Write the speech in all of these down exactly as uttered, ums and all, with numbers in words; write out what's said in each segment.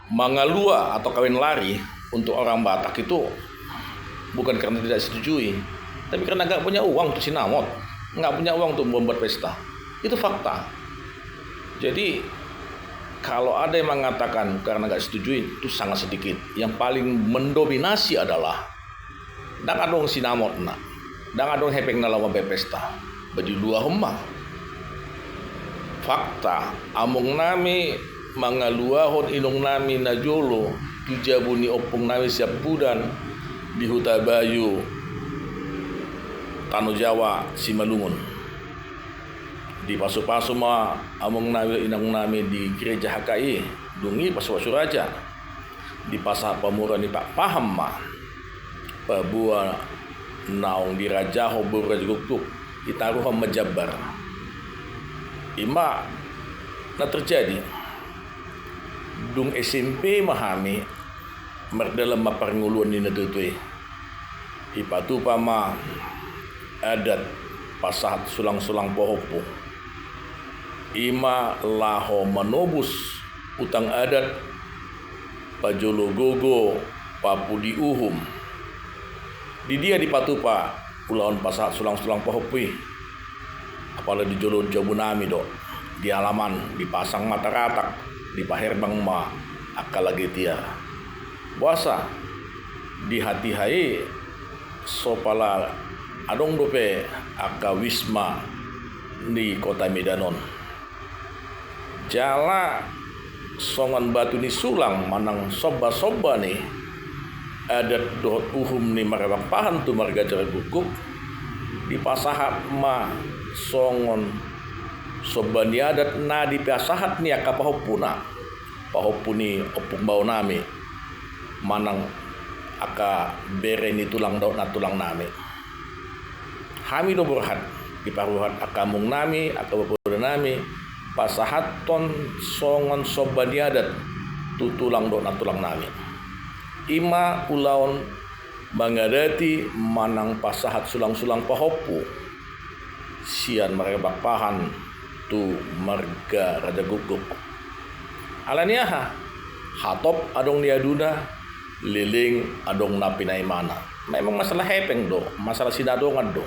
Mangalua atau kawin lari untuk orang Batak itu bukan karena tidak setujui, tapi karena nggak punya uang untuk sinamot, nggak punya uang untuk membuat pesta. Itu fakta. Jadi, kalau ada yang mengatakan karena nggak setujui, itu sangat sedikit. Yang paling mendominasi adalah ndang adong sinamotna, ndang adong hepengna laho mambaen pesta. Baju luahon ma. Fakta, among nami mangaluahon inong nami na jolo tu jabu ni ompung nami siampudan di Hutabayu, Tano Jawa, Simalungun. Dipasupasu ma among nami, inong nami di gereja H K I, dung i pasupasu raja. Dipasahat pamoruon ni Pakpahan ma paboa naung dirajahon boru Rajagukguk, ditaruhon ma jambar. I ma na terjadi. Dung S M P ma hami, mardalan ma parngoluan ni natuatua i. Dipatupa ma adat pasahat sulangsulang pahompu. I ma laho manobus utang adat, pajolo gogo, papudi uhum. Di dia dipatupa ulaon pasahat sulangsulang pahompu i? Apala di jolo jabu nami do, di alaman, dipasang ma taratak, dipaherbang ma angka lage tiar. Boasa? Di hatiha i so pala adong dope angka wisma ni kota Medan on. Jala songon batu ni sulang manang sombasomba ni adat dohot uhum ni marga Pakpahan tu marga Rajagukguk, dipasahat ma songon somba ni adat na dipasahat ni angka pahompuna, pahompu ni ompung bao nami, manang angka bere ni tulang dohot nantulang nami. Hami do borhat, dipaborhat angka among nami, angka bapauda nami, pasahathon songon somba ni adat tu tulang dohot nantulang nami. I ma ulaon mangadati manang pasahat sulangsulang pahompu sian marga Pakpahan tu marga Rajagukguk. Ala ni aha? Hatop adong niaduna, leleng adong na pinaimana. Memang masalah hepeng do, masalah sinadongan do.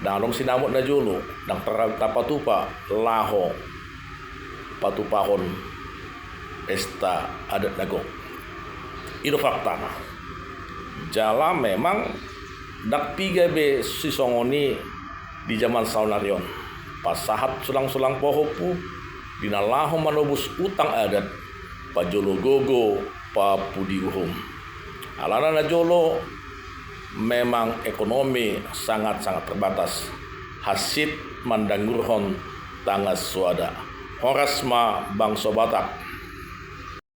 Ndang adong sinamot na jolo, ndang tar-, tapatupa laho patupahon pesta adat na gok. I do faktana. Jala memang ndang piga be sisongon i di jaman saonari on. Pasahat sulangsulang pahompu di na laho manobus utang adat, pajolo gogo, papudi uhum. Alana na jolo memang ekonomi sangat-sangat terbatas. Hansit mandangurhon tangan soada. Horas ma bangso Batak,